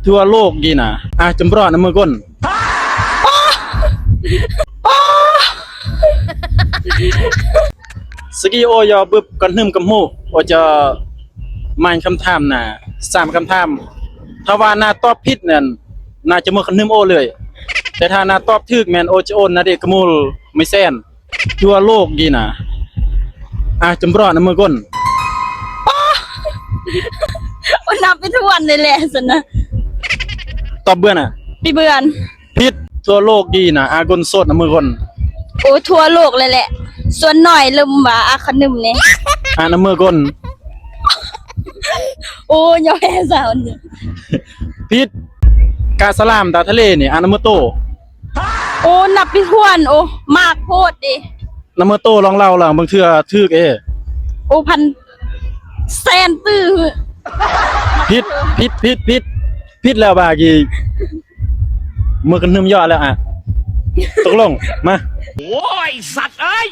ທົ່ວໂລກນີ້ນະ ອາ ຈຳເພາະນຳເມືອກົນ. ສະກີໂອຢໍບຶບກະໜຶ່ມກະໝູ ໂອຈະມານຄຳຖາມນະ ສາມຄຳຖາມ. ຖ້າວ່ານາຕອບຜິດນັ້ນ ນາຈະເມືອກະໜຶ່ມໂອເລີຍ, ແຕ່ຖ້ານາຕອບຖືກແມ່ນໂອຈະໂອນນາເດກະມູນໄມແສນ. ທົ່ວໂລກນີ້ນະ ອາ ຈຳເພາະນຳເມືອກົນ. ໂອ ນັບໄປຖ້ວນເລີຍແຫຼະຊັ້ນນະ. ຕອບເບືອນນະ. ປີເບືອນ. ຜິດ. ທົ່ວໂລກນີ້ນະ ອາກົນໂສດນຳເມືອກົນ. ໂອ ທົ່ວໂລກເລີຍແຫຼະ. ສ່ວນໜ້ອຍເລີ່ມວ່າອາຄະໜຶມນີ້ ອານຳເມືອກົນ. ໂອ ຍອມແພ້ສາວນີ້. ຜິດ. ກາສະຫຼາມຕາທະເລນີ້ ອານຳເມືອໂຕ. ໂອ ນັບໄປຖ້ວນ. ໂອ ມາກໂພດເດ. ນຳເມືອໂຕລອງເລົ່າລະ ບາງເທື່ອຖືກເອ. ໂອ ພັນແສນຕື້. ຜິດ ຜິດ ຜິດ ຜິດ ຜິດແລ້ວບາກີ ເມືອກະໜຶ່ມເຍາະແລ້ວອະ. ຕົກລົງ ມາ. ໂອ້ຍ ສັດເອີຍ!